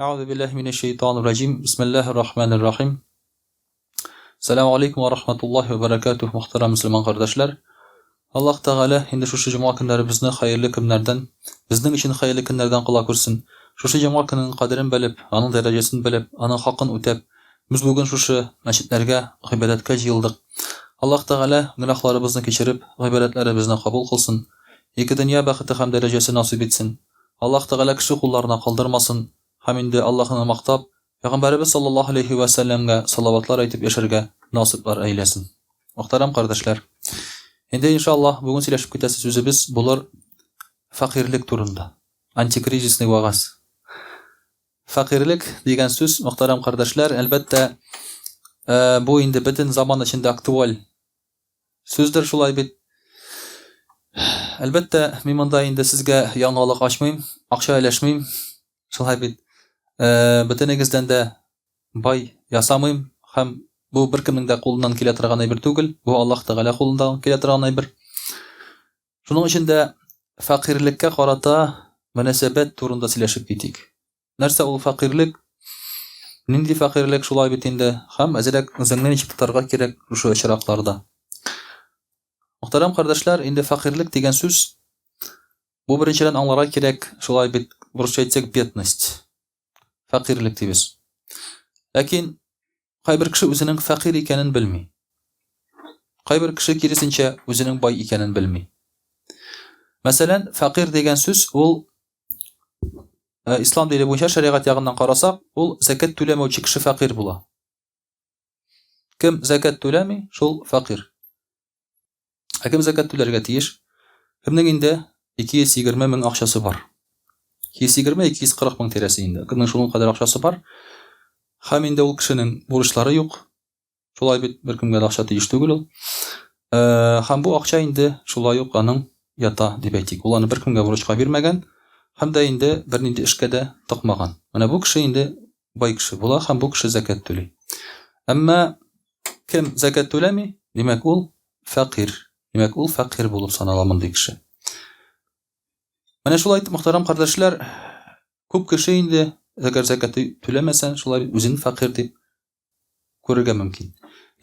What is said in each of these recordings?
Әгъузу биллаһи минәш шәйтанир раҗим. Бисмиллаһир рахманир рахим. Сәламу алейкум ва рахматуллаһи ва баракатуһ, мөхтәрәм мөселман кардәшләр. Аллаһ Тәгалә инде шушы җомга көннәребезне хәерле көннәрдән, безнең өчен хәерле көннәрдән кыла күрсен. Шушы җомга көненең кадерен белеп, аның дәрәҗәсен белеп, аның хакын үтәп, без бүген шушы мәчетләргә гыйбадәткә җыелдык. Аллаһ Тәгалә гөнаһларыбызны кичереп, гыйбадәтләребезне кабул кылсын. Ике дөнья бәхете һәм дәрәҗәсе насыйп итсен. Аллаһ Тәгалә кеше кулларына калдырмасын һәм инде Аллаһыны мактап, Пәйгамбәребез саллаллаһу алейһи вә сәлләмгә салаватлар әйтеп яшәргә насыйплар әйләсен. Мөхтәрәм кардәшләр, инде иншаллаһ бүген сөйләшеп китәсе сүзебез булыр фәкыйрьлек турында. Антикризисный вәгазь. Фәкыйрьлек дигән сүз, мөхтәрәм кардәшләр, әлбәттә, бу инде бөтен заман өчен дә актуаль Сүздер шулай бит. Әлбәттә, мин монда инде сезгә яңалык ачмыйм, акча өләшмим. Шулай бит. Э, бөтенегездән дә бай ясамыйм һәм бу беркемнең дә кулыннан килә торган әйбер түгел. Бу Аллаһ Тәгалә кулыннан килә торган әйбер. Шуның өчен дә фәкыйрьлеккә карата мөнәсәбәт турында сөйләшеп китик. Нәрсә ул фәкыйрьлек? Нинди фәкыйрьлек шулай бит инде? Һәм әзрәк үзеңне ничек тотарга кирәк шушы очракларда? Мөхтәрәм кардәшләр, инде фәкыйрьлек дигән сүз бу беренчедән аңларга кирәк, шулай бит, русча әйтсәк, бедность. Фәкыйрьлек дибез. Ләкин кайбер кеше үзенең фәкыйрь икәнен белми. Кайбер кеше киресенчә үзенең бай икәнен белми. Мәсәлән, фәкыйрь дигән сүз ул Э, ислам дине буенча шәригать ягыннан карасак, ул зәкәт түләмәүче кеше фәкыйрь була. Кем зәкәт түләми, шул фәкыйрь. Ә кем зәкәт түләргә тиеш? Кемнең инде 220 мең акчасы бар? 220-240 мең тирәсе инде. Кемнең шуның кадәр акчасы бар? Һәм инде ул кешенең бурычлары юк. Шулай бит, беркемгә дә акча тиеш түгел ул. Э, һәм бу акча инде шулай ук аның ята дип әйтик. Ул аны беркемгә бурычка бирмәгән һәм дә инде бернинди эшкә дә тыкмаган. Менә бу кеше инде бай кеше була һәм бу кеше зәкят түли. Әмма кем зәкят түләми, димәк ул фәкыйрь. Димәк ул фәкыйрь булып санала мондый кеше. Менә шулай итеп, мөхтәрәм кардәшләр, күп кеше инде әгәр зәкят түләмәсә, шулай үзен фәкыйрь дип күрергә мөмкин.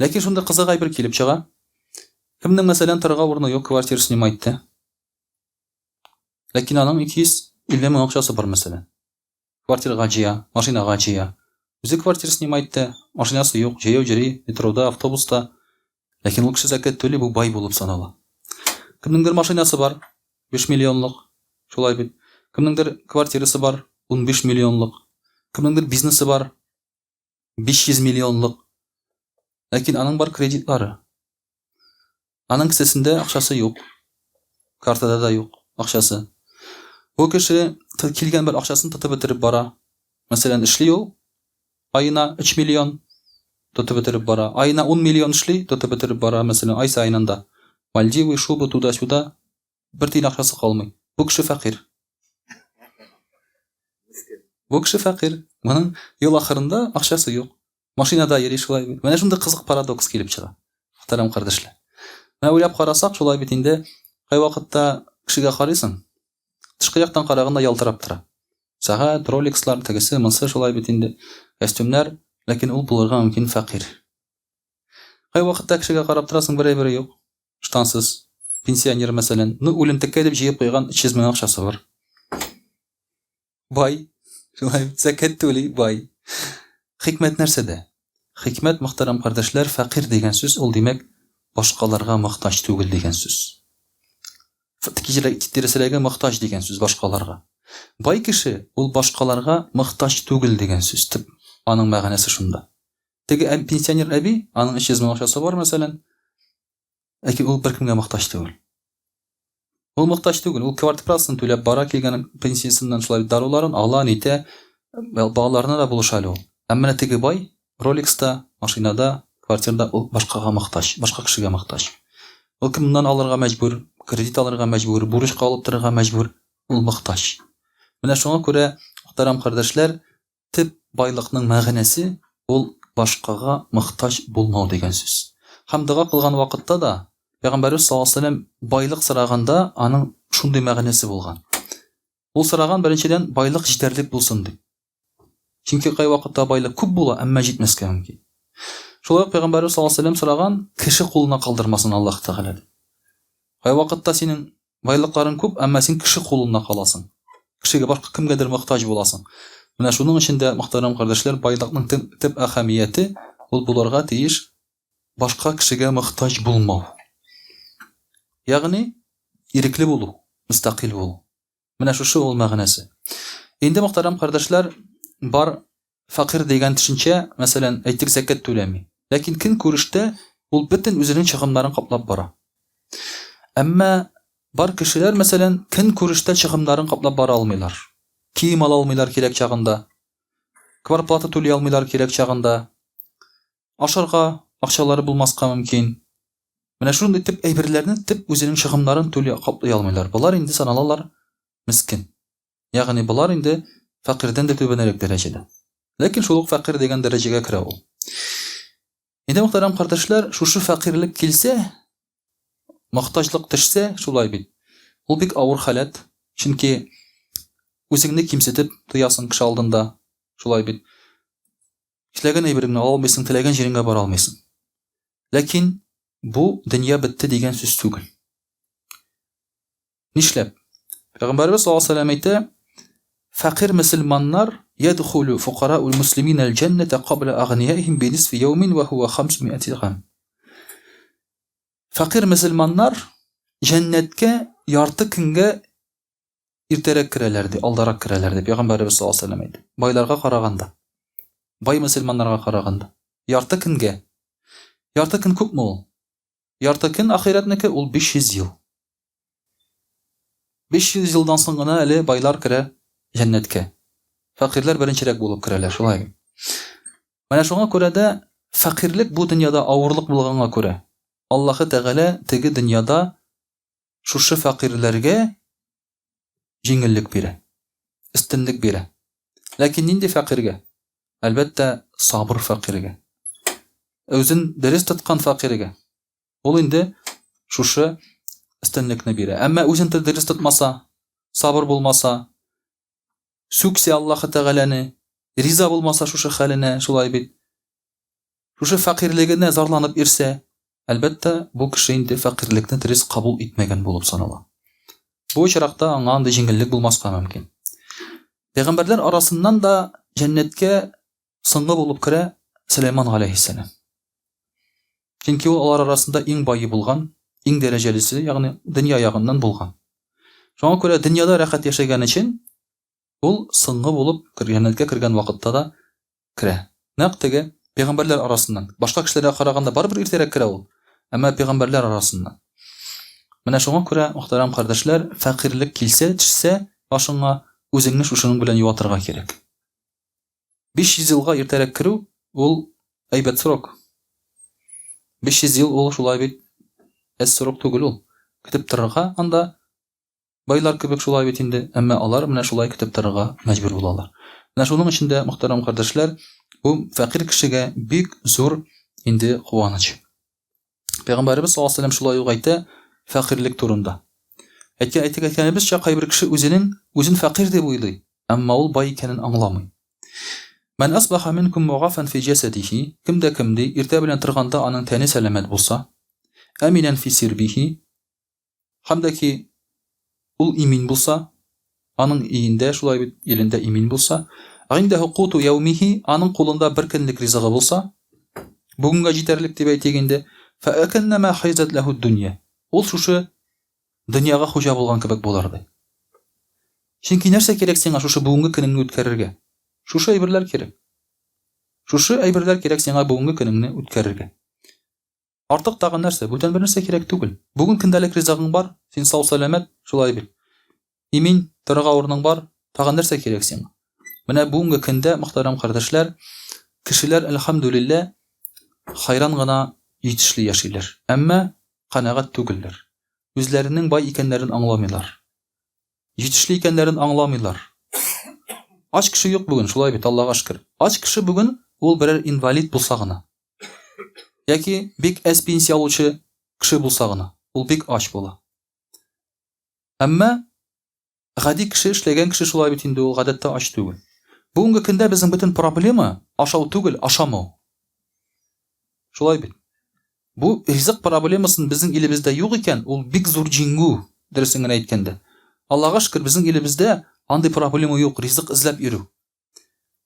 Ләкин шунда кызык әйбер килеп чыга. Кемнең, мәсәлән, торырга урыны юк, квартира снимать итә. Ләкин аның 250 мең акчасы бар, мәсәлән. Квартирага җыя, машинага җыя. Үзе квартира снимать итә, машинасы юк, җәяү йөри, метрода, автобуста. Ләкин ул кеше зәкят түли, бу бай булып санала. Кемнеңдер машинасы бар, 5 миллионлык, шулай бит. Кемнеңдер квартирасы бар, 15 миллионлык. Кемнеңдер бизнесы бар, 500 миллионлык. Ләкин аның бар кредитлары. Аның кесәсендә акчасы юк. Картада да юк акчасы. Бу кеше килгән бер акчасын тотып бетереп бара. Мәсәлән, эшли ул аена 3 миллион тотып бетереп бара. Аена 10 миллион эшли, тотып бетереп бара, мәсәлән, ай саен анда. Мальдивы, шуба, туда-сюда. Бер тиен акчасы калмый. Бу кеше фәкыйрь. Бу кеше фәкыйрь. Моның ел ахырында акчасы юк. Машинада йөри шулай бит. Менә шундый кызык парадокс килеп чыга. Мөхтәрәм кардәшләр. Менә уйлап карасак, шулай бит инде, кайвакытта кешегә карыйсың, тышкы яктан караганда ялтырап тора. Сәгать, Rolex-лар, тегесе, монсы шулай бит инде, костюмнар, ләкин ул булырга мөмкин фәкыйрь. Кайвакытта кешегә карап торасың, бер әйбере юк. Штансыз. Пенсионер, мәсәлән. Ну, үлемтеккә дип җыеп куйган 300 мең акчасы бар. Бай. Шулай зәкәт түли, бай. Хикмәт нәрсәдә? Хикмәт, мөхтәрәм кардәшләр, фәкыйрь дигән сүз ул, димәк, башкаларга мохтаҗ түгел дигән сүз. Тиресерәге мохтаҗ дигән сүз башкаларга. Бай кеше ул башкаларга мохтаҗ түгел дигән сүз. Төп аның мәгънәсе шунда. Теге пенсионер әби, аның 300 мең акчасы бар, мәсәлән, ләкин ул беркемгә мохтаҗ түгел. Ул мохтаҗ түгел, ул квартплатасын түләп бара, килгән пенсиясеннән шулай даруларын ала, нитә, балаларына да булыша әле ул. Ә менә теге бай Rolex-та, машинада, квартирада ул башкага мохтаҗ, башка кешегә мохтаҗ. Ул кемнән алырга мәҗбүр, кредит алырга мәҗбүр, бурычка алып торырга мәҗбүр, ул мохтаҗ. Менә шуңа күрә, мөхтәрәм кардәшләр, Төп байлыкның мәгънәсе ул башкага мохтаҗ булмау дигән сүз. Һәм дога кылган вакытта да Пәйгамбәребез саллаллаһу галәйһи ва сәлләм байлык сораганда аның шундый мәгънәсе булган. Ул сораган, беренчедән, байлык җитәрлек булсын дип. Чөнки кайвакытта байлык күп була, әмма җитмәскә мөмкин. Шулай ук Пәйгамбәрбез саллаллаһу алейһи ва сәлләм сораган, кеше кулына калдырмасын Аллаһ Тәгалә дип. Кайвакытта синең байлыкларың күп, әмма син кеше кулына каласың. Кешегә башка кемгәдер мохтаҗ буласың. Менә шуның өчен дә, мөхтәрәм кардәшләр, байлыкның төп әһәмияте ул булырга тиеш башка кешегә мохтаҗ булмау. Ягъни ирекле булу, мөстәкыйль булу. Менә шушы ул мәгънәсе. Инде, мөхтәрәм кардәшләр, бар фәкыйрь дигән төшенчә, мәсәлән, әйтик, зәкят түләми. Ләкин көнкүрештә ул бөтен үзенең чыгымнарын каплап бара. Әмма бар кешеләр, мәсәлән, көнкүрештә чыгымнарын каплап бара алмыйлар. Кием ала алмыйлар кирәк чагында, кварплата түли алмыйлар кирәк чагында, ашарга акчалары булмаска мөмкин. Менә шундый төп әйберләрне, төп үзенең чыгымнарын түли, каплый алмыйлар. Болар инде саналалар мескен. Ягъни болар инде фәкыйрьдән дә түбәнрәк дәрәҗәдә. Ләкин шул ук фәкыйрь дигән дәрәҗәгә керә ул. Инде мөхтәрәм кардәшләр, шушы фәкыйрьлек килсә, мохтаҗлык төшсә, шулай бит. Ул бик авыр халәт, чөнки үзеңне кимсетеп тоясың кеше алдында, шулай бит. Теләгән әйбереңне ала алмыйсың, теләгән җиреңгә бара алмыйсың. Ләкин бу дөнья бетте дигән сүз түгел. Нишләп? Пәйгамбәрбез саллаллаһу алейһи вәсәлләм әйтә, фәкыйрь мөселманнар ядхулу фукараул муслимин аль-җәннәтә кабла агнияихим би нисфи яумин ва хуа 500 гам. Фәкыйрь мөселманнар җәннәткә ярты көнгә иртәрәк керәләр ди, алдарак керәләр ди Пәйгамбәребез саллаллаһу алейһи ва сәлләм әйтте. Байларга караганда, бай мөселманнарга караганда ярты көнгә. Ярты көн күпме ул? Ярты көн ахирәтнеке ул 500 ел. 500 елдан соң гына әле байлар керә җәннәткә. Фәкыйрьләр беренчерәк булып керәләр, шулай бит. Менә шуңа күрә дә фәкыйрьлек бу дөньяда авырлык булганга күрә, Аллаһы Тәгалә теге дөньяда шушы фәкыйрьләргә җиңеллек бирә, өстенлек бирә. Ләкин нинди фәкыйрьгә? Әлбәттә, сабыр фәкыйрьгә. Үзен дөрес тоткан фәкыйрьгә. Ул инде шушы өстенлекне бирә. Әмма үзен дөрес тотмаса, сабыр булмаса, сүксә Аллаһы Тәгаләне, риза булмаса шушы хәленә, шулай бит. Шушы фәкыйрьлегенә зарланып йөрсә, әлбәттә, бу кеше инде фәкыйрьлекне дөрес кабул итмәгән булып санала. Бу очракта аңа андый җиңеллек булмаска мөмкин. Пәйгамбәрләр арасыннан да җәннәткә соңгы булып керә Сөләйман галәйһиссәлам. Чөнки ул алар арасында иң бае булган, иң дәрәҗәлесе, ягъни дөнья ягыннан булган. Шуңа күрә дөньяда рәхәт яшәгән өчен ул соңгы булып җәннәткә кергән вакытта да керә. Нәкъ теге пәйгамбәрләр арасыннан. Башка кешеләргә караганда барыбер иртәрәк керә ул. Әмма пәйгамбәрләр арасыннан. Менә шуңа күрә, мөхтәрәм кардәшләр, фәкыйрьлек килсә, төшсә башыңа, үзеңне шушының белән юатырга кирәк. 500 елга иртәрәк керү ул әйбәт срок. 500 ел ул шулай бит әз срок түгел ул. Көтеп торырга анда Байлар кебек шулай бит инде, әмма алар менә шулай көтеп торырга мәҗбүр булалар. Менә шуның өчен дә, мөхтәрәм кардәшләр, бу фәкыйрь кешегә бик зур инде куаныч. Пәйгамбәребез саллаллаһу алейһи ва сәлләм шулай ук әйтә фәкыйрьлек турында. Әйткән әйтик әйткәнебезчә, кайбер кеше үзенең үзен фәкыйрь дип уйлый, әмма ул бай икәнен аңламый. Мән асбаха минкум мугафан фи җәсәдихи, кем дә кем ди, иртә белән торганда аның тәне сәламәт булса, әминән фи сирбихи, Һәм дә ки, ул имин булса, аның өендә, шулай бит, илендә имин булса, гыйндәһу куту яумихи, аның кулында бер көнлек ризыгы булса, бүгенгә җитәрлек дип әйтик инде, фәәкәннәмә хизәт ләһү дөнья. Ул шушы дөньяга хуҗа булган кебек булыр ди. Чөнки нәрсә кирәк сиңа шушы бүгенге көнеңне үткәрергә? Шушы әйберләр кирәк. Шушы әйберләр кирәк сиңа бүгенге көнеңне үткәрергә. Артык тагын нәрсә? Бүтән бер нәрсә кирәк түгел. Бүген көндәлек ризыгың бар, син сау-сәламәт, шулай бит. Имин, торырга урының бар, тагын нәрсә кирәк сиңа? Менә бүгенге көндә, мөхтәрәм кардәшләр, кешеләр, әлхәмдүлилләһ, хайран гына җитешле яшиләр. Әмма канәгать түгелләр. Үзләренең бай икәннәрен аңламыйлар. Җитешле икәннәрен аңламыйлар. Ач кеше юк бүген, шулай бит, Аллага шөкер. Ач кеше бүген ул берәр инвалид булса гына. Яки бик әз пенсия алучы кеше булса гына, ул бик ач була. Әмма гади кеше, эшләгән кеше шулай бит инде ул гадәттә ач түгел. Бүгенге көндә безнең бөтен проблема ашау түгел, ашамау. Шулай бит. Бу ризык проблемасын безнең илебездә юк икән, ул бик зур җиңү, дөресен генә әйткәндә. Аллага шөкер, безнең илебездә андый проблема юк, ризык эзләп йөрү.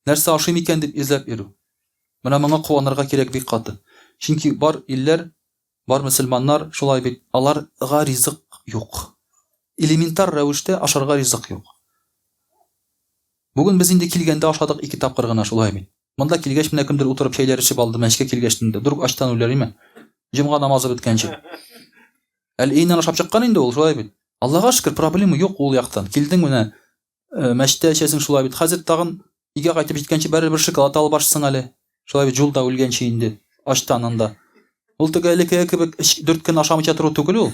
Нәрсә ашыйм икән дип эзләп йөрү. Менә моңа куанырга кирәк бик каты. Чөнки бар илләр, бар мөселманнар шулай бит, аларга ризык юк. Элементар рәвештә ашарга ризык юк. Бүген без инде килгәндә ашадык ике тапкыр гына шулай бит. Монда килгәч менә кемдер утырып чәйләр эчеп алды, мәчкә килгәч инде друг ачтан үләр име? Җомга намазы беткәнче. Әле өеннән ашап чыккан инде ул, шулай бит. Аллага шөкер, проблема юк ул яктан. Килдең менә э, мәчеттә эчәсең шулай бит. Хәзер тагын өйгә кайтып җиткәнче бәребер шоколад алып ашсың әле. Шулай бит, юлда үлгәнче инде ачтан анда. Ул теге элеккеге кебек 4 көн ашамыйча тору түгел ул.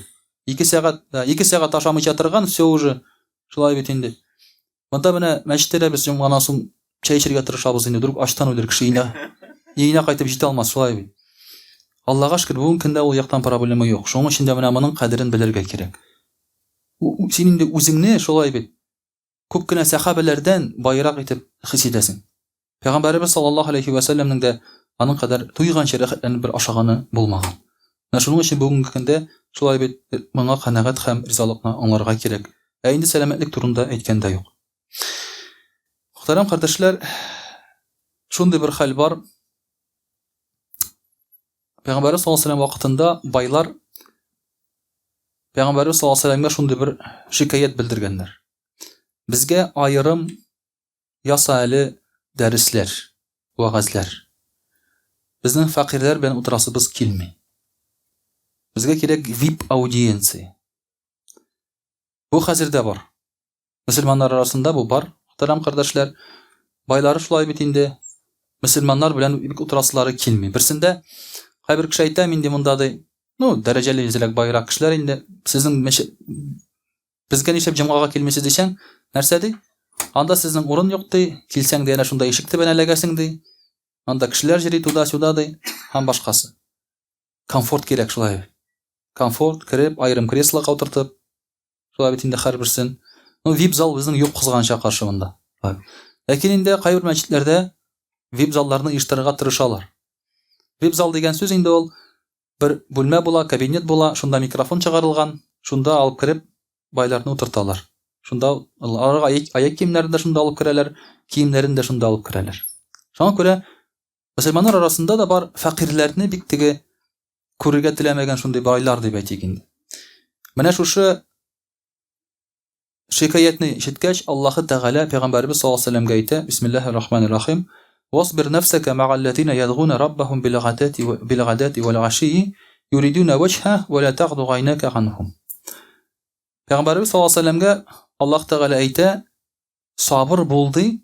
2 сәгать, 2 сәгать ашамыйча торган, все уже. Шулай бит инде. Монда менә мәчеттә дә без җомгадан соң чәй эчәргә тырышабыз инде, друг ачтан үлер кеше өенә, өенә кайтып җитә алмас, шулай бит. Аллага шөкер, бүгенге көндә ул яктан проблема юк. Шуның өчен дә менә моның кадерен белергә кирәк. Син инде үзеңне шулай бит, күп кенә сәхабәләрдән баерак итеп хис итәсең. Пәйгамбәребез саллаллаһу алейһи вә сәлләмнең дә аның кадәр туйганчы рәхәтләнеп бер ашаганы булмаган. Менә шуның өчен бүгенге көндә шулай бит моңа канәгать һәм ризалыкны аңларга кирәк. Ә инде сәламәтлек турында әйткән дә юк. Мөхтәрәм кардәшләр, шундый бер хәл бар. Пәйгамбәребез саллаллаһу алейһи вә сәлләм вакытында байлар Пәйгамбәребез саллаллаһу алейһи вә сәлләмгә шундый бер шикаять белдергәннәр. Безгә аерым Яса әле дәресләр, вәгазьләр. Безнең фәкыйрьләр белән утырасыбыз килми. Безгә кирәк вип аудиенция. Бу хәзер дә бар. Мөселманнар арасында бу бар, мөхтәрәм кардәшләр. Байлары шулай бит инде. Мөселманнар белән бик утырасылары килми. Берсендә кайбер кеше әйтә, мин ди монда ди, ну, дәрәҗәле әзрәк байрак кешеләр инде. Сезнең Безгә нишләп җомгага килмисез дисәң, нәрсә ди? Анда сезнең урын юк ди, килсәң дә әнә шунда ишек төбенә эләгәсең ди. Анда кешеләр йөри туда-сюда ди һәм башкасы. Комфорт кирәк шулай. Комфорт кереп, аерым креслога утыртып, шулай бит инде һәрберсен. Ну, вип зал безнең юк кызганычка каршы монда. Ләкин инде кайбер мәчетләрдә вип залларны оештырырга тырышалар. Вип зал дигән сүз инде ул Бер бүлмә була, кабинет була, шунда микрофон чыгарылган, шунда алып кереп, байларны утырталар. Шунда аларга аяк, аяк киемнәрен дә шунда алып керәләр, киемнәрен дә шунда алып керәләр. Шуңа күрә мөселманнар арасында да бар фәкыйрьләрне бик теге күрергә теләмәгән шундый байлар дип әйтик инде. Менә шушы Шикаятьне ишеткәч, Аллаһы Тәгалә пәйгамбәребез саллаллаһу алейһи ва сәлләмгә әйтә, Бисмиллаһир рахманир рахим, Васбир нәфсәкә мәгалләзина ядгуна раббахум билгадати билгадати вәл гашийи юридуна вәҗһә вә ла тагду гайнака ганһум. Пәйгамбәребез саллаллаһу алейһи ва сәлләмгә Аллаһ Тәгалә әйтә, сабыр бул ди,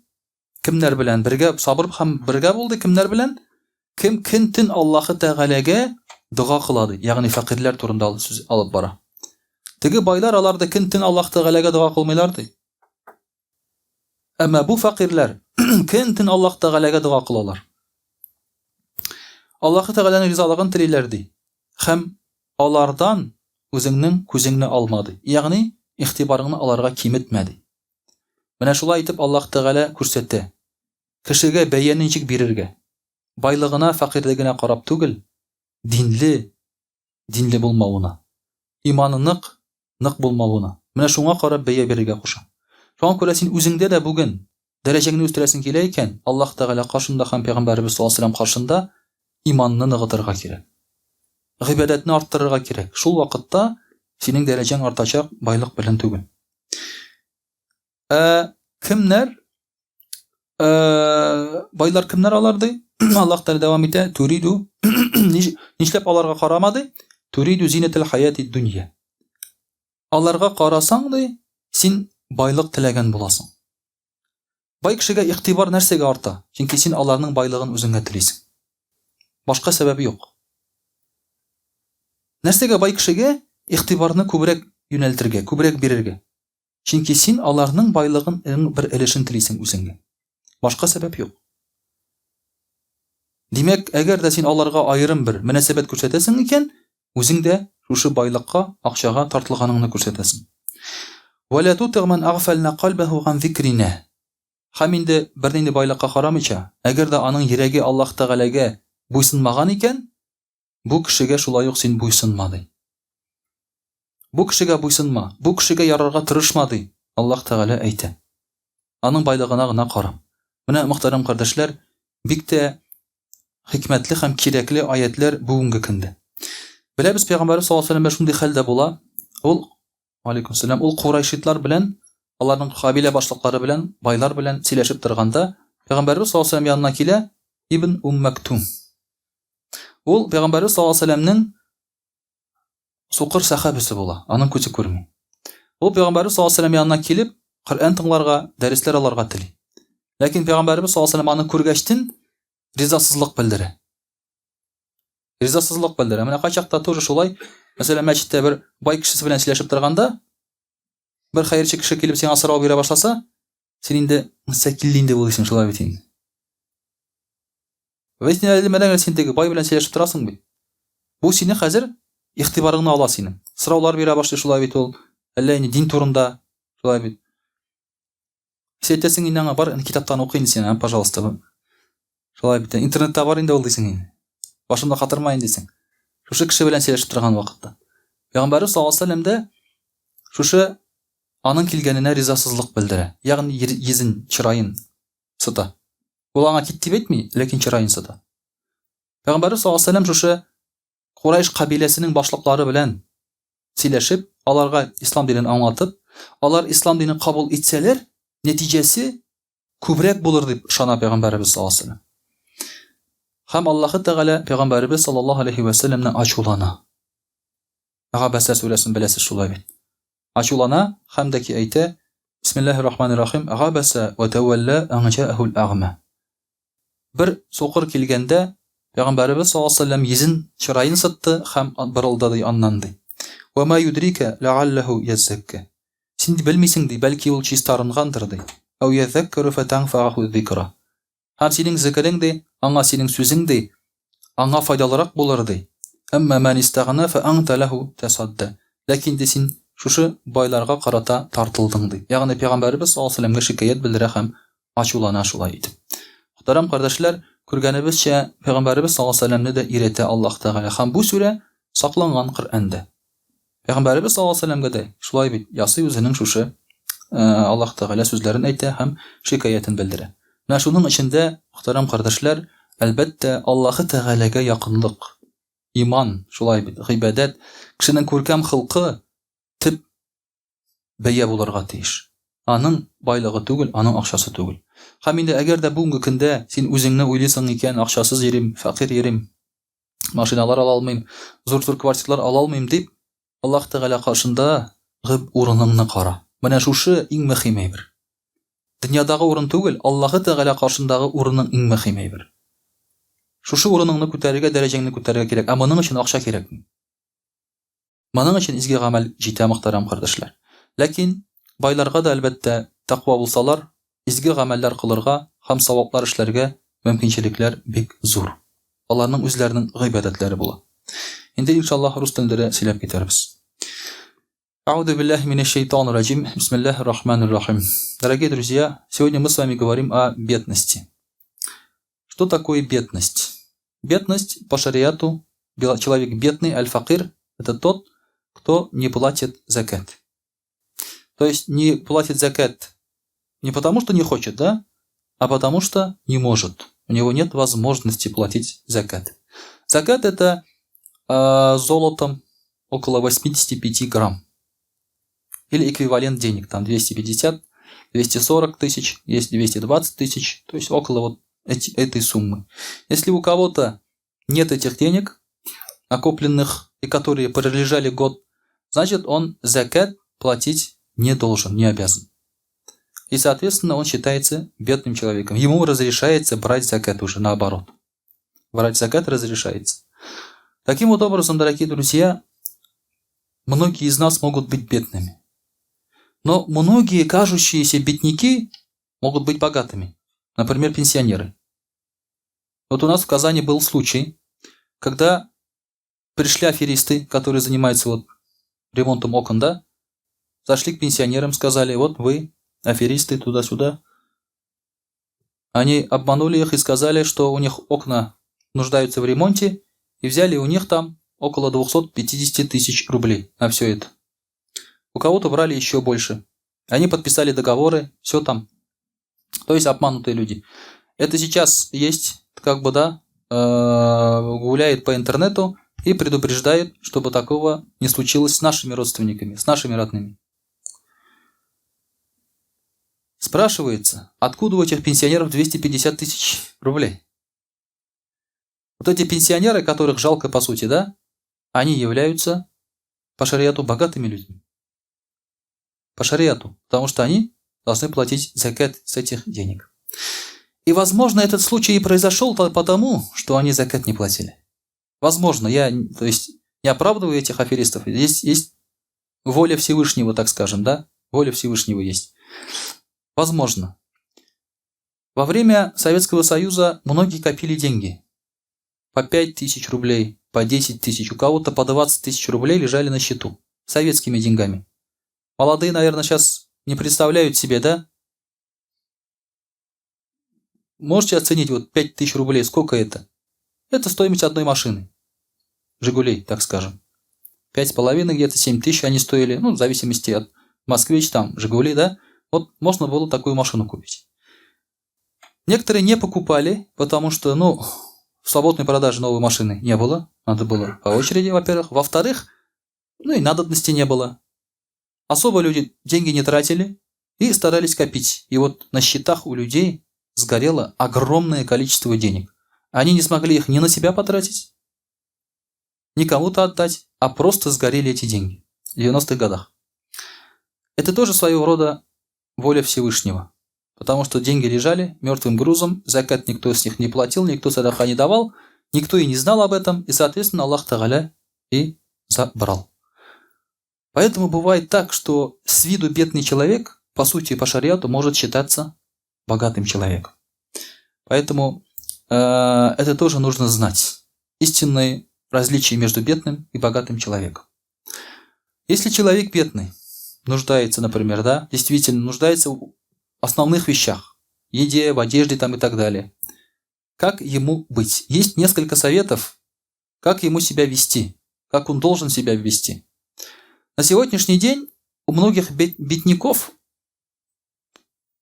Кемнәр белән бергә сабыр һәм бергә булды кемнәр белән? Кем көн-төн Аллаһы Тәгаләгә дога кыла ди, ягъни фәкыйрьләр турында сүз алып бара. Теге байлар алар да көн-төн Аллаһ Тәгаләгә дога кылмыйлар ди. Әмма бу фәкыйрьләр көн-төн Аллаһ Тәгаләгә дога кылалар. Аллаһы Тәгаләнең ризалыгын телиләр ди. Һәм алардан үзеңнең күзеңне алма ди. Ягъни игътибарыңны аларга киметмә ди. Менә шулай итеп Аллаһ Тәгалә күрсәтә. Кешегә бәяне ничек бирергә? Байлыгына, фәкыйрьлегенә карап түгел, динле, динле булмавына, иманы нык, нык булмавына. Менә шуңа карап бәя бирергә куша. Шуңа күрә син үзеңдә дә бүген дәрәҗәңне үстерәсең килә икән, Аллаһ Тәгалә каршында һәм Пәйгамбәребез саллаллаһу алейһи ва сәлләм каршында иманны ныгытырга кирәк. Гыйбадәтне арттырырга кирәк. Шул вакытта синең дәрәҗәң артачак, байлык белән түгел. Ә кемнәр? Ә, байлар кемнәр алар ди? Аллаһ Тәгалә дәвам итә, туриду нишләп аларга карама ди? Туриду зинател хаяти дөнья. Аларга карасаң ди, син байлык теләгән буласың. Бай кешегә игътибар нәрсәгә арта? Чөнки син аларның байлыгын үзеңә телисең. Башка сәбәп юк. Нәрсәгә бай кешегә игътибарны күбрәк юнәлтергә, күбрәк бирергә? Чөнки син аларның байлыгын бер өлешен телисең үзеңә. Башка сәбәп юк. Димәк, әгәр дә син аларга аерым бер мөнәсәбәт күрсәтәсең икән, үзең дә шушы байлыкка, акчага тартылганыңны күрсәтәсең. Вәлә тутигъ ман агфална кальбәһу ган зикрина. Һәм инде бернинди байлыкка карамыйча, әгәр дә аның йөрәге Аллаһ Тәгаләгә буйсынмаган икән, бу кешегә шулай ук син буйсынма, ди. Бу кешегә буйсынма, бу кешегә ярарга тырышма, ди Аллаһ Тәгалә әйтә. Аның байлыгына гына карап. Менә, мөхтәрәм кардәшләр, бик тә хикмәтле һәм кирәкле аятьләр бүгенге көндә. Беләбез, Пәйгамбәрбез саллаллаһу алейһи ва сәлләм шундый хәлдә була. Ул Алейкум сәлам. Ул курайшитлар белән, аларның кабилә башлыклары белән, байлар белән сөйләшеп торганда, Пәйгамбәрбез саллаллаһу алейһи янына килә Ибн Ум Мактум. Ул Пәйгамбәрбез саллаллаһу алейһи вәсәлләмнең сукыр сәхабәсе була, аның күзе күрми. Ул Пәйгамбәрбез саллаллаһу алейһи вәсәлләм янына килеп, Коръән тыңларга, дәресләр алырга тели. Ләкин Пәйгамбәрбез саллаллаһу алейһи вәсәлләм аны күргәчтен ризасызлык белдерә. Ризасызлык белдерә. Менә кайчакта тоже шулай, мәсәлән, мәчеттә бер бай кешесе белән сөйләшеп торганда, бер хәерче кеше килеп сиңа сорау бирә башласа, син инде нәрсә килде инде бу дисең, шулай бит инде. Вә син әле менә син теге бай белән сөйләшеп торасың бит. Бу сине хәзер игътибарыңны ала синең. Сораулар бирә башлый шулай бит ул. Әллә инде дин турында, шулай бит. Син әйтәсең инде аңа, бар, китаптан укы инде син, пожалуйста. Шулай бит. Интернетта бар инде ул дисең инде. Башымда катырма инде дисең. Шушы кеше белән сөйләшеп торган вакытта. Пәйгамбәрбез саллаллаһу алейһи вәсәлләм дә шушы аның килгәненә ризасызлык белдерә. Ягъни йөзен, чыраен сыта. Ул аңа кит дип әйтми, ләкин чыраен сыта. Пәйгамбәрбез саллаллаһу алейһи вәсәлләм шушы Курайш кабиләсенең башлыклары белән сөйләшеп, аларга ислам динен аңлатып, алар ислам динен кабул итсәләр, нәтиҗәсе күбрәк булыр дип ышана пәйгамбәребез саллаллаһу алейһи ва сәлләм. Һәм Аллаһы Тәгалә пәйгамбәребез саллаллаһу алейһи ва сәлләмне ачулана. Габәсә сүрәсен беләсез шулай бит. Ачулана һәм дә ки әйтә, Бисмиллаһир рахманир рахим, Габәсә ва тәвәллә ан җаәһул әгъма. Бер сукыр килгәндә, Пәйгамбәребез саллаллаһу алейһи ва сәлләм йөзен, чыраен сытты һәм борылды, ди, аннан, ди. Вә ма юдрика ләгалләһу яззәкка. Син белмисең, ди, бәлки ул чистарынгандыр, ди. Әү яззәккәрү фәтәнфәгәһү зикра. Һәм синең зикерең, ди, аңа синең сүзең, ди, аңа файдалырак булыр, ди. Әмма мән истәгъна фәәнтә ләһу тәсадда. Ләкин, ди, син шушы байларга карата тартылдың, ди. Ягъни Пәйгамбәребез саллаллаһу алейһи ва сәлләмгә шикаять белдерә һәм ачулана шулай итеп. Мөхтәрәм кардәшләр, күргәнебезчә, Пәйгамбәребез саллаллаһу алейһи ва сәлләмне дә өйрәтә Аллаһ Тәгалә һәм бу сүрә сакланган Коръәндә. Пәйгамбәребез саллаллаһу алейһи ва сәлләмгә дә шулай бит ясый үзенең шушы Аллаһ Тәгалә сүзләрен әйтә һәм шикаятен белдерә. Менә шуның өчен дә, мөхтәрәм кардәшләр, әлбәттә, Аллаһы Тәгаләгә якынлык, иман, шулай бит, гыйбадәт, кешенең күркәм холкы төп бәя булырга тиеш. Аның байлыгы түгел, аның акчасы түгел. Һәм инде әгәр дә бүгенге көндә син үзеңне уйлыйсың икән, акчасыз йөрим, фәкыйрь йөрим, машиналар ала алмыйм, зур-зур квартиралар ала алмыйм дип, Аллаһ Тәгалә каршында гып урыныңны кара. Менә шушы иң мөһим әйбер. Дөньядагы урын түгел, Аллаһы Тәгалә каршындагы урының иң мөһим әйбер. Шушы урыныңны күтәрергә, дәрәҗәңне күтәрергә кирәк. Ә моның өчен акча кирәкми. Моның өчен изге гамәл җитә, мөхтәрәм кардәшләр. Ләкин байларга да, әлбәттә, тәкъва булсалар, изге гамәлләр кылырга һәм саваплар эшләргә мөмкинчелекләр бик зур. Аларның үзләренең гыйбадәтләре була. Инде, иншаллаһ, рус телендә дә сөйләп китәрбез. А'уду биллахи минәш шайтанир раҗим. Бисмиллахир рахманир рахим. Дорогие друзья, сегодня мы с вами говорим о бедности. Что такое бедность? Бедность по шариату, человек бедный, аль-факир, это тот, кто не платит закят. То есть не платит закят не потому, что не хочет, да, а потому что не может. У него нет возможности платить закят. Закят это золотом около 85 грамм. Или эквивалент денег, там 250, 240 тысяч, есть 220 тысяч, то есть около вот этой суммы. Если у кого-то нет этих денег, накопленных, и которые пролежали год, значит он закят платить не должен, не обязан. И, соответственно, он считается бедным человеком. Ему разрешается брать закят уже, наоборот. Брать закят разрешается. Таким вот образом, дорогие друзья, многие из нас могут быть бедными. Но многие кажущиеся бедняки могут быть богатыми. Например, пенсионеры. Вот у нас в Казани был случай, когда пришли аферисты, которые занимаются вот ремонтом окон, да, зашли к пенсионерам, сказали, вот вы, аферисты, туда-сюда. Они обманули их и сказали, что у них окна нуждаются в ремонте, и взяли у них там около 250 тысяч рублей на все это. У кого-то брали еще больше. Они подписали договоры, все там. То есть обманутые люди. Это сейчас есть, как бы, да, гуляет по интернету и предупреждает, чтобы такого не случилось с нашими родственниками, с нашими родными. Спрашивается, откуда у этих пенсионеров 250 тысяч рублей? Вот эти пенсионеры, которых жалко по сути, да, они являются по шариату богатыми людьми. По шариату, потому что они должны платить закят с этих денег. И, возможно, этот случай и произошел потому, что они закят не платили. Возможно, я, то есть, не оправдываю этих аферистов. Здесь есть воля Всевышнего, так скажем, да? Воля Всевышнего есть. Возможно. Во время Советского Союза многие копили деньги. По 5 тысяч рублей, по 10 тысяч, у кого-то по 20 тысяч рублей лежали на счету. Советскими деньгами. Молодые, наверное, сейчас не представляют себе, да? Можете оценить, вот 5 тысяч рублей, сколько это? Это стоимость одной машины. «Жигулей», так скажем. 5,5, где-то 7 тысяч они стоили, ну, в зависимости от «Москвич», там, «Жигули», да? Вот можно было такую машину купить. Некоторые не покупали, потому что, ну, в свободной продаже новой машины не было. Надо было по очереди, во-первых. Во-вторых, ну и надобности не было. Особо люди деньги не тратили и старались копить. И вот на счетах у людей сгорело огромное количество денег. Они не смогли их ни на себя потратить, ни кому-то отдать, а просто сгорели эти деньги в 90-х годах. Это тоже своего рода воля Всевышнего. Потому что деньги лежали мертвым грузом, закят никто с них не платил, никто садака не давал, никто и не знал об этом, и, соответственно, Аллах Тагаля и забрал. Поэтому бывает так, что с виду бедный человек, по сути, по шариату, может считаться богатым человеком. Поэтому это тоже нужно знать. Истинные различия между бедным и богатым человеком. Если человек бедный, нуждается, например, да, действительно нуждается в основных вещах, еде, в одежде там и так далее. Как ему быть? Есть несколько советов, как ему себя вести, как он должен себя вести. На сегодняшний день у многих бедняков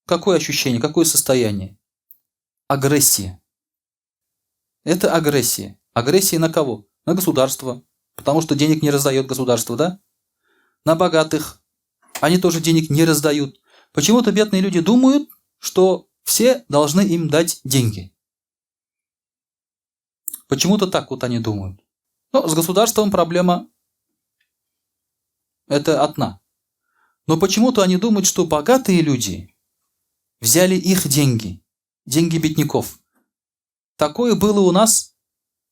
какое ощущение, какое состояние? Агрессия. Это агрессия. Агрессия на кого? На государство. Потому что денег не раздает государство, да? На богатых. Они тоже денег не раздают. Почему-то бедные люди думают, что все должны им дать деньги. Почему-то так вот они думают. Но с государством проблема это одна. Но почему-то они думают, что богатые люди взяли их деньги, деньги бедняков. Такое было у нас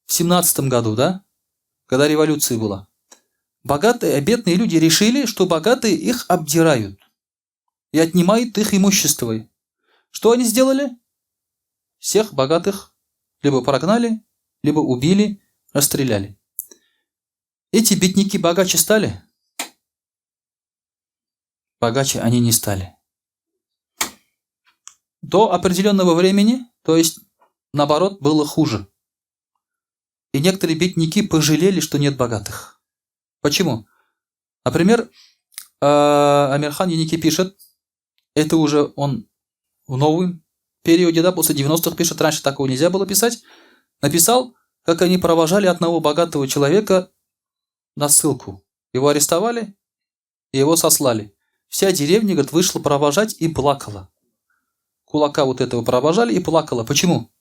в 17 году, да? Когда революция была. Богатые, бедные люди решили, что богатые их обдирают и отнимают их имущество. Что они сделали? Всех богатых либо прогнали, либо убили, расстреляли. Эти бедняки богаче стали? Богаче они не стали. До определенного времени, то есть наоборот, было хуже. И некоторые бедняки пожалели, что нет богатых. Почему? Например, Амирхан Еники пишет, это уже он в новом периоде, да, после 90-х пишет, раньше такого нельзя было писать, написал, как они провожали одного богатого человека на ссылку. Его арестовали и его сослали. Вся деревня, говорит, вышла провожать и плакала. Кулака вот этого провожали и плакала. Почему?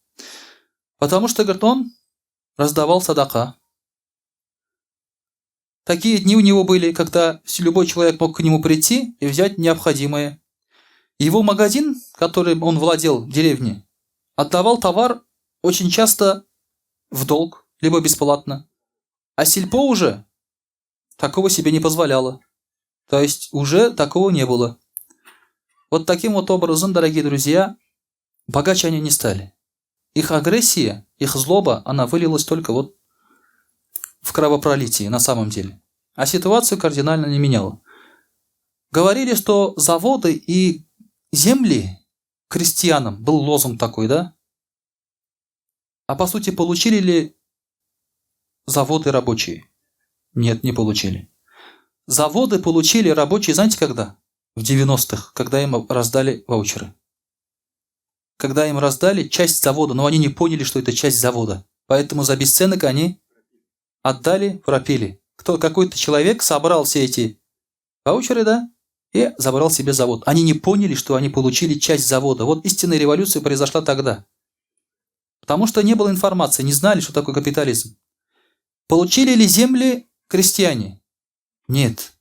Потому что, говорит, он раздавал садака. Такие дни у него были, когда любой человек мог к нему прийти и взять необходимое. Его магазин, которым он владел в деревне, отдавал товар очень часто в долг, либо бесплатно. А сельпо уже такого себе не позволяло. То есть уже такого не было. Вот таким вот образом, дорогие друзья, богаче они не стали. Их агрессия, их злоба, она вылилась только вот в кровопролитии на самом деле. А ситуацию кардинально не меняла. Говорили, что заводы и земли Крестьянам был лозунг такой, да? А по сути, получили ли заводы рабочие? Нет, не получили. Заводы получили рабочие, знаете, когда? В 90-х, когда им раздали ваучеры. Когда им раздали часть завода, но они не поняли, что это часть завода. Поэтому за бесценок они отдали, пропили. Какой-то человек собрал все эти ваучеры, да, и забрал себе завод. Они не поняли, что они получили часть завода. Вот истинная революция произошла тогда. Потому что не было информации, не знали, что такое капитализм. Получили ли земли крестьяне? Нет.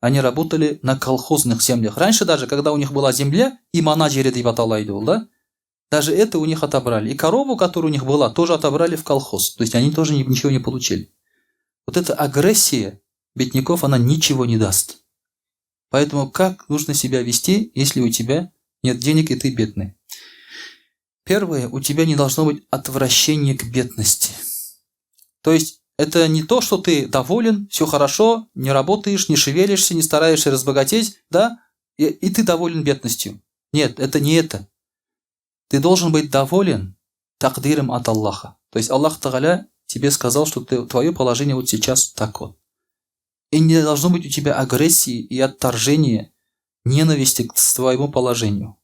Они работали на колхозных землях. Раньше даже, когда у них была земля, и ана җире дип атала иде, да? Даже это у них отобрали. И корову, которая у них была, тоже отобрали в колхоз. То есть они тоже ничего не получили. Вот эта агрессия бедняков, она ничего не даст. Поэтому как нужно себя вести, если у тебя нет денег и ты бедный? Первое, у тебя не должно быть отвращения к бедности. То есть это не то, что ты доволен, все хорошо, не работаешь, не шевелишься, не стараешься разбогатеть, да, и ты доволен бедностью. Нет, это не это. Ты должен быть доволен тәкъдиром от Аллаха. То есть Аллах Тәгалә тебе сказал, что твое положение вот сейчас так вот. И не должно быть у тебя агрессии и отторжения, ненависти к своему положению.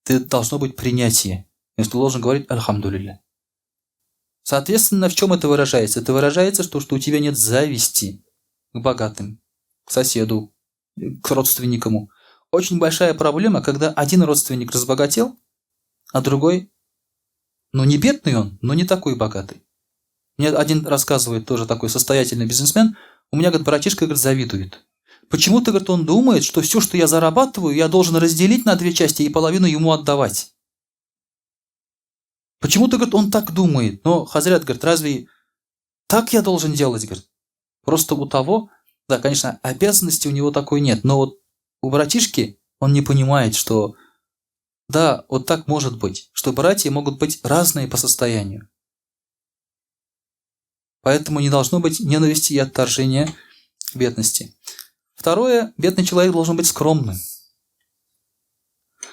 Ты должно быть принятие. То есть ты должен говорить «الحمد لله». Соответственно, в чем это выражается? Это выражается, что у тебя нет зависти к богатым, к соседу, к родственникам. Очень большая проблема, когда один родственник разбогател, а другой, ну, не бедный он, но не такой богатый. Мне один рассказывает, тоже такой состоятельный бизнесмен: у меня, говорит, братишка, говорит, завидует. Почему-то, говорит, он думает, что все, что я зарабатываю, я должен разделить на две части и половину ему отдавать. Почему-то, говорит, он так думает. Но хәзрәт, говорит, разве так я должен делать, говорит? Просто у того, да, конечно, обязанности у него такой нет, но вот у братишки он не понимает, что да, вот так может быть, что братья могут быть разные по состоянию. Поэтому не должно быть ненависти и отторжения бедности. Второе, бедный человек должен быть скромным.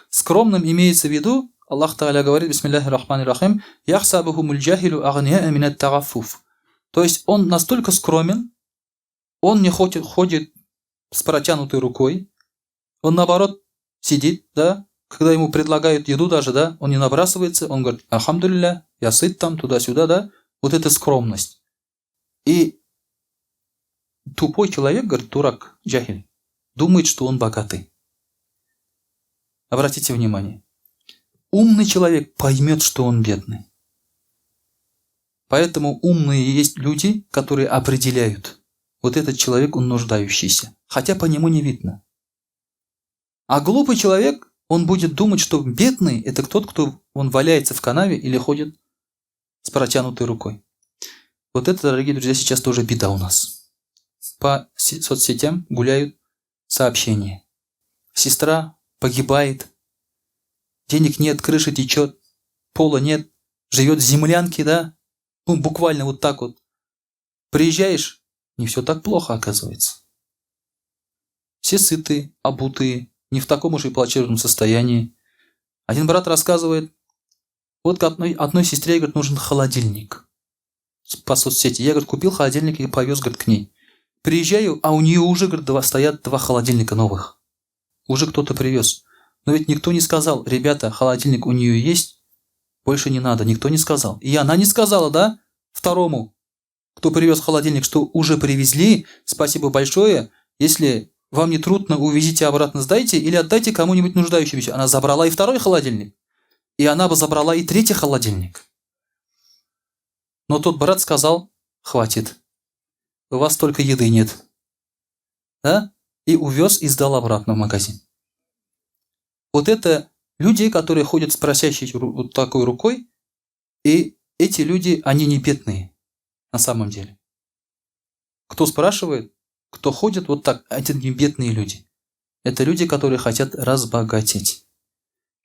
Скромным имеется в виду, Аллах Тәгалә говорит, بسم الله الرحمن الرحيم, يحسبهم الجاهل أغنياء من التعفف. То есть он настолько скромен, он не ходит с протянутой рукой, он, наоборот, сидит, да, когда ему предлагают еду даже, да, он не набрасывается, он говорит: «الحمد لله, я сыт», там, туда-сюда, да, вот это скромность. И тупой человек, говорит, дурак, җаһил, думает, что он богатый. Обратите внимание. Умный человек поймет, что он бедный. Поэтому умные есть люди, которые определяют: вот этот человек, он нуждающийся, хотя по нему не видно. А глупый человек, он будет думать, что бедный – это тот, кто он валяется в канаве или ходит с протянутой рукой. Вот это, дорогие друзья, сейчас тоже беда у нас. По соцсетям гуляют сообщения. Сестра погибает, денег нет, крыша течет, пола нет, живет в землянке, да? Ну, буквально вот так вот. Приезжаешь, не все так плохо, оказывается. Все сытые, обутые, не в таком уж и плачевном состоянии. Один брат рассказывает, вот одной сестре, говорит, нужен холодильник по соцсети. Я, говорит, купил холодильник и повез, говорит, к ней. Приезжаю, а у нее уже, говорит, стоят два холодильника новых. Уже кто-то привез. Но ведь никто не сказал: «Ребята, холодильник у нее есть, больше не надо». Никто не сказал. И она не сказала, да, второму, кто привез холодильник, что уже привезли, спасибо большое, если вам не трудно, увезите обратно, сдайте или отдайте кому-нибудь нуждающемуся. Она забрала и второй холодильник. И она бы забрала и третий холодильник. Но тот брат сказал: «Хватит. У вас только еды нет». Да? И увез и сдал обратно в магазин. Вот это люди, которые ходят с просящей вот такой рукой, и эти люди, они не бедные на самом деле. Кто спрашивает, кто ходит вот так, это не бедные люди. Это люди, которые хотят разбогатеть.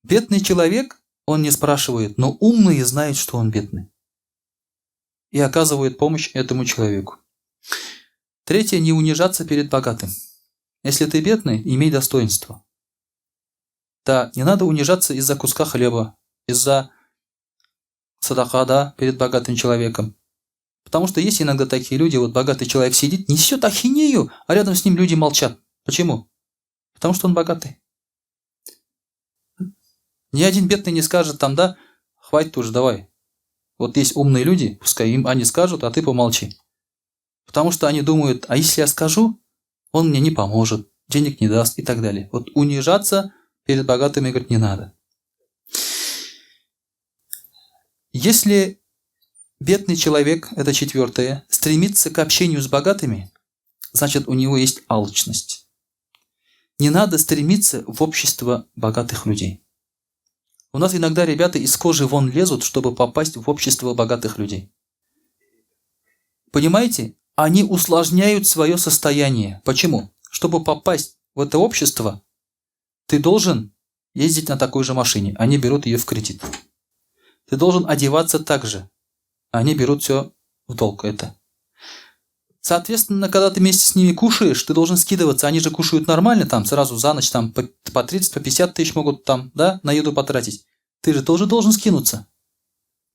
Бедный человек, он не спрашивает, но умные знают, что он бедный. И оказывают помощь этому человеку. Третье – не унижаться перед богатым. Если ты бедный, имей достоинство. Да, не надо унижаться из-за куска хлеба, из-за садака, да, перед богатым человеком. Потому что есть иногда такие люди, вот богатый человек сидит, несет ахинею, а рядом с ним люди молчат. Почему? Потому что он богатый. Ни один бедный не скажет там, да, хватит уже, давай. Вот есть умные люди, пускай им они скажут, а ты помолчи. Потому что они думают, а если я скажу, он мне не поможет, денег не даст и так далее. Вот унижаться перед богатыми, говорит, не надо. Если бедный человек, это четвертое, стремится к общению с богатыми, значит, у него есть алчность. Не надо стремиться в общество богатых людей. У нас иногда ребята из кожи вон лезут, чтобы попасть в общество богатых людей. Понимаете? Они усложняют свое состояние. Почему? Чтобы попасть в это общество, ты должен ездить на такой же машине. Они берут ее в кредит. Ты должен одеваться так же. Они берут все в долг это. Соответственно, когда ты вместе с ними кушаешь, ты должен скидываться. Они же кушают нормально, там сразу за ночь там, по 30, по 50 тысяч могут там, да, на еду потратить. Ты же тоже должен скинуться.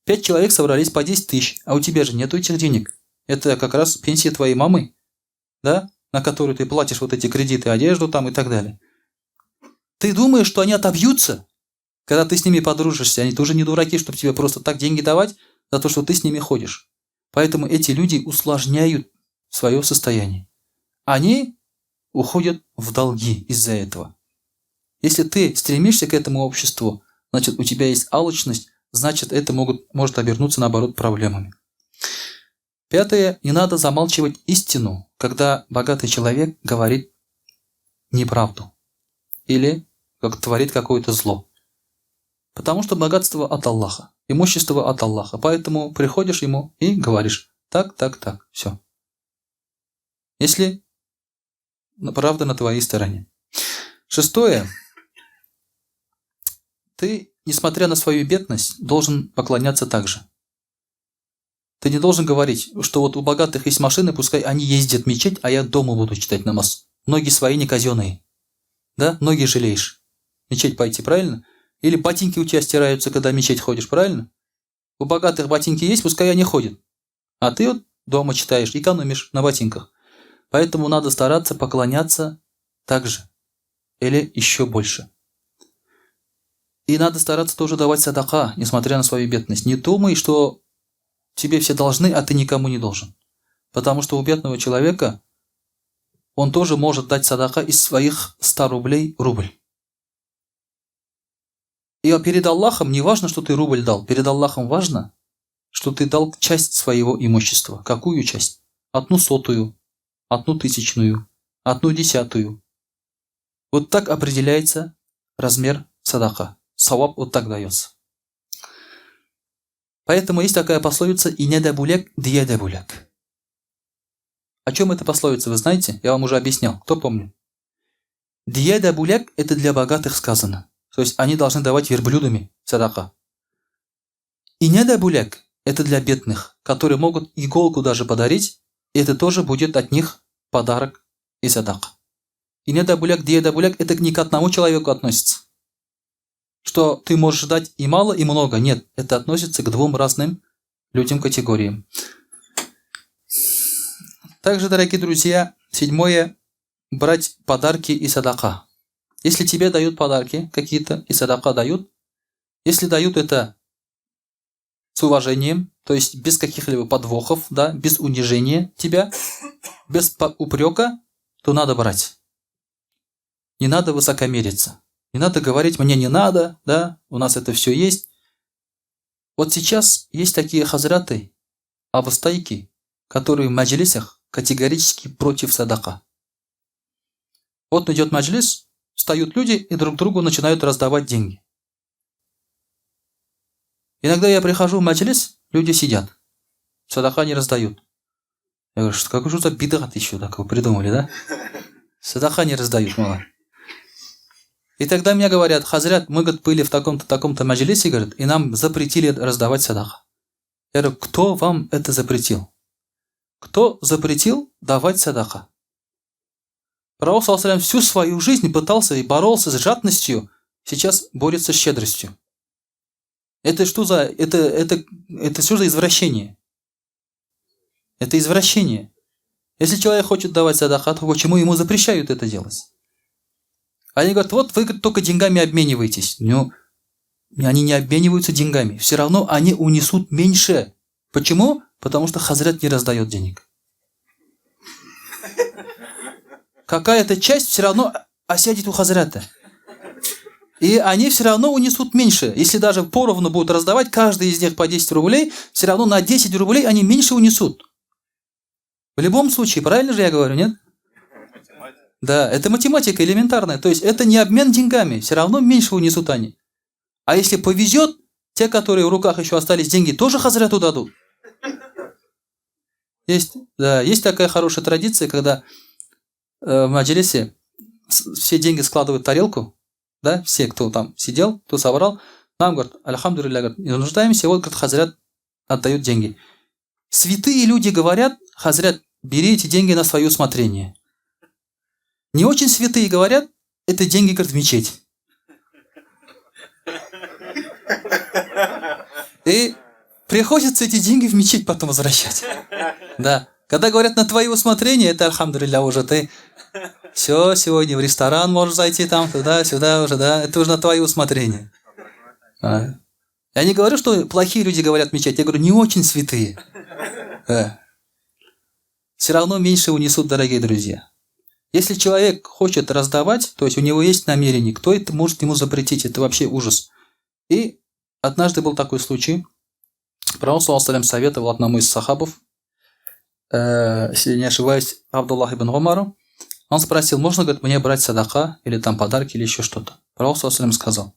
5 человек собрались по 10 тысяч, а у тебя же нету этих денег. Это как раз пенсия твоей мамы, да, на которую ты платишь вот эти кредиты, одежду там и так далее. Ты думаешь, что они отобьются, когда ты с ними подружишься? Они тоже не дураки, чтобы тебе просто так деньги давать за то, что ты с ними ходишь. Поэтому эти люди усложняют свое состояние. Они уходят в долги из-за этого. Если ты стремишься к этому обществу, значит, у тебя есть алчность, значит, это может обернуться, наоборот, проблемами. Пятое. Не надо замалчивать истину, когда богатый человек говорит неправду или как творит какое-то зло. Потому что богатство от Аллаха, имущество от Аллаха. Поэтому приходишь ему и говоришь так, так, так, все. Если правда на твоей стороне. Шестое. Ты, несмотря на свою бедность, должен поклоняться также. Ты не должен говорить, что вот у богатых есть машины, пускай они ездят в мечеть, а я дома буду читать намаз. Ноги свои не казенные. Да? Ноги жалеешь. В мечеть пойти, правильно? Или ботинки у тебя стираются, когда в мечеть ходишь, правильно? У богатых ботинки есть, пускай они ходят. А ты вот дома читаешь, экономишь на ботинках. Поэтому надо стараться поклоняться так же. Или еще больше. И надо стараться тоже давать садака, несмотря на свою бедность. Не думай, что тебе все должны, а ты никому не должен. Потому что у бедного человека он тоже может дать садака из своих 100 рублей рубль. И перед Аллахом не важно, что ты рубль дал. Перед Аллахом важно, что ты дал часть своего имущества. Какую часть? 1/100, 1/1000, 1/10. Вот так определяется размер садака. Саваб вот так дается. Поэтому есть такая пословица «Ине да буляк, дия да буляк». О чем эта пословица, вы знаете? Я вам уже объяснял. Кто помнит? Дия да буляк – это для богатых сказано. То есть они должны давать верблюдами садака. Ине да буляк – это для бедных, которые могут иголку даже подарить, и это тоже будет от них подарок и садака. Ине да буляк, дия да буляк – это не к одному человеку относится. Что ты можешь дать и мало, и много. Нет, это относится к двум разным людям, категориям. Также, дорогие друзья, седьмое – брать подарки и садака. Если тебе дают подарки какие-то и садака дают, если дают это с уважением, то есть без каких-либо подвохов, да, без унижения тебя, без упрека, то надо брать. Не надо высокомериться. Не надо говорить, мне не надо, да, у нас это все есть. Вот сейчас есть такие хазраты, абыстайки, которые в маджлисах категорически против садака. Вот идет маджлис, встают люди и друг другу начинают раздавать деньги. Иногда я прихожу в маджлис, люди сидят, садака не раздают. Я говорю, что какой же за бидат еще такого придумали, да? Садака не раздают, мало. И тогда мне говорят, хазрят, мы, говорит, были в таком-то, таком-то маджлисе, говорит, и нам запретили раздавать садака. Я говорю, кто вам это запретил? Кто запретил давать садака? Пророк, саллаллаху алейхи ва саллям, всю свою жизнь пытался и боролся с жадностью Сейчас борются с щедростью. Это что за... Это что за извращение? Это извращение. Если человек хочет давать садака, то почему ему запрещают это делать? Они говорят, вот вы только деньгами обмениваетесь. Ну, они не обмениваются деньгами. Все равно они унесут меньше. Почему? Потому что хазрат не раздает денег. Какая-то часть все равно осядет у хазрата. И они все равно унесут меньше. Если даже поровну будут раздавать, каждый из них по 10 рублей, все равно на 10 рублей они меньше унесут. В любом случае, правильно же я говорю, нет? Да, это математика элементарная. То есть это не обмен деньгами, все равно меньше унесут они. А если повезет, те, которые в руках еще остались деньги, тоже хазрату дадут. Есть, да, есть такая хорошая традиция, когда в маджлисе все деньги складывают в тарелку, да, все, кто там сидел, кто собрал, нам, говорят, альхамдулилля, говорят, не нуждаемся, вот, говорит, хазрат отдают деньги. Святые люди говорят, хазрат, бери эти деньги на свое усмотрение. Не очень святые говорят, это деньги, говорит, в мечеть. И приходится эти деньги в мечеть потом возвращать. Да. Когда говорят на твое усмотрение, это, альхамдулилля, уже ты все, сегодня в ресторан можешь зайти там, туда-сюда уже, да, это уже на твое усмотрение. А. Я не говорю, что плохие люди говорят мечеть, я говорю, не очень святые. Да. Все равно меньше унесут, дорогие друзья. Если человек хочет раздавать, то есть у него есть намерение, кто это может ему запретить? Это вообще ужас. И однажды был такой случай. Пророк, саллаллаху алейхи советовал одному из сахабов, если не ошибаюсь, Абдуллах ибн Умару. Он спросил, можно, говорит, мне брать садака или там подарки или еще что-то. Пророк, саллаллаху алейхи сказал,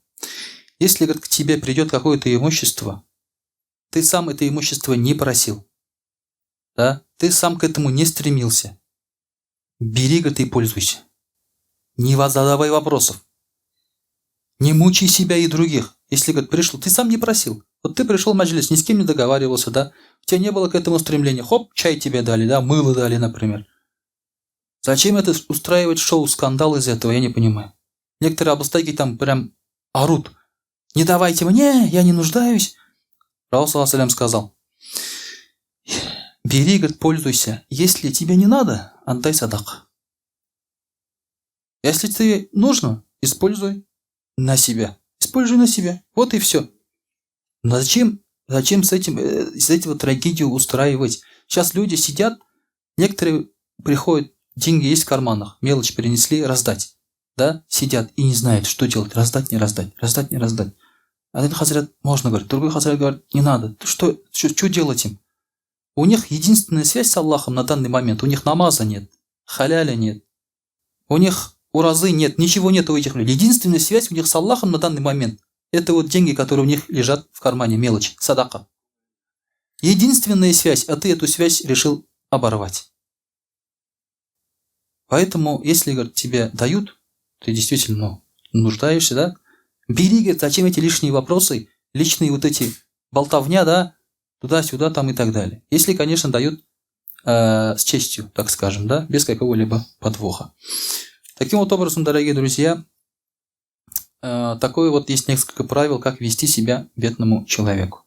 если, говорит, к тебе придет какое-то имущество, ты сам это имущество не просил, да? Ты сам к этому не стремился. Бери, говорит, и пользуйся. Не задавай вопросов. Не мучай себя и других. Если, говорит, пришел, ты сам не просил. Вот ты пришел в маджлис, ни с кем не договаривался, да? У тебя не было к этому стремления. Хоп, чай тебе дали, да, мыло дали, например. Зачем это устраивать шоу, скандал из этого, я не понимаю. Некоторые абустаги там прям орут. Не давайте мне, я не нуждаюсь. Пророк, саллаллаху алейхи сказал, бери, говорит, пользуйся. Если тебе не надо, отдай садак. Если тебе нужно, используй на себя. Используй на себя. Вот и все. Но зачем с этим, из этого трагедию устраивать? Сейчас люди сидят, некоторые приходят, деньги есть в карманах, мелочь принесли, раздать. Да, сидят и не знают, что делать, раздать, не раздать, раздать, не раздать. Один хазрат можно, говорит, другой хазрат говорит, не надо. Что делать им? У них единственная связь с Аллахом на данный момент, у них намаза нет, халяля нет, у них уразы нет, ничего нет у этих людей. Единственная связь у них с Аллахом на данный момент – это вот деньги, которые у них лежат в кармане, мелочь, садака. Единственная связь, а ты эту связь решил оборвать. Поэтому, если, говорит, тебе дают, ты действительно нуждаешься, да? Бери, говорит, зачем эти лишние вопросы, личные вот эти болтовня, да, туда-сюда там и так далее. Если, конечно, дают с честью, так скажем, да, без какого-либо подвоха. Таким вот образом, дорогие друзья, такое вот есть несколько правил, как вести себя бедному человеку.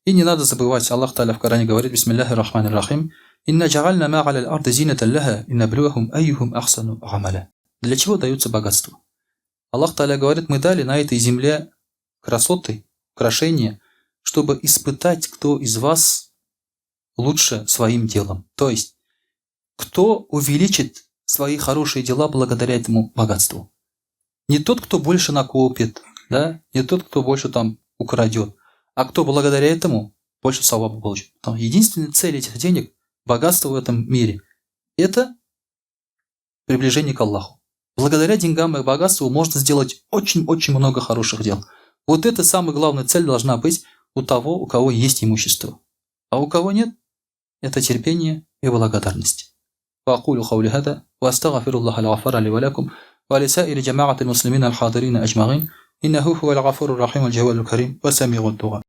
И не надо забывать, Аллах Тааля в Коране говорит, бисмиллахи рахмани рахим, «Инна джа'альна ма аля аль-арды зинатан лаха, линаблювахум айюхум ахсану амаля». Для чего даются богатства? Аллах Тааля говорит, мы дали на этой земле красоты, украшения, чтобы испытать, кто из вас лучше своим делом. То есть, кто увеличит свои хорошие дела благодаря этому богатству. Не тот, кто больше накопит, да? Не тот, кто больше там украдет, а кто благодаря этому больше саваба получит. Потому единственная цель этих денег, богатство в этом мире, это приближение к Аллаху. Благодаря деньгам и богатству можно сделать очень-очень много хороших дел. Вот это самая главная цель должна быть у того, у кого есть имущество. А у кого нет, это терпение и благодарность. وأقول قولي هذا وأستغفر الله الغفار لي ولكم ولسائر جماعة المسلمين الحاضرين أجمعين إنه هو الغفور الرحيم الجواد الكريم وسميع الدعاء.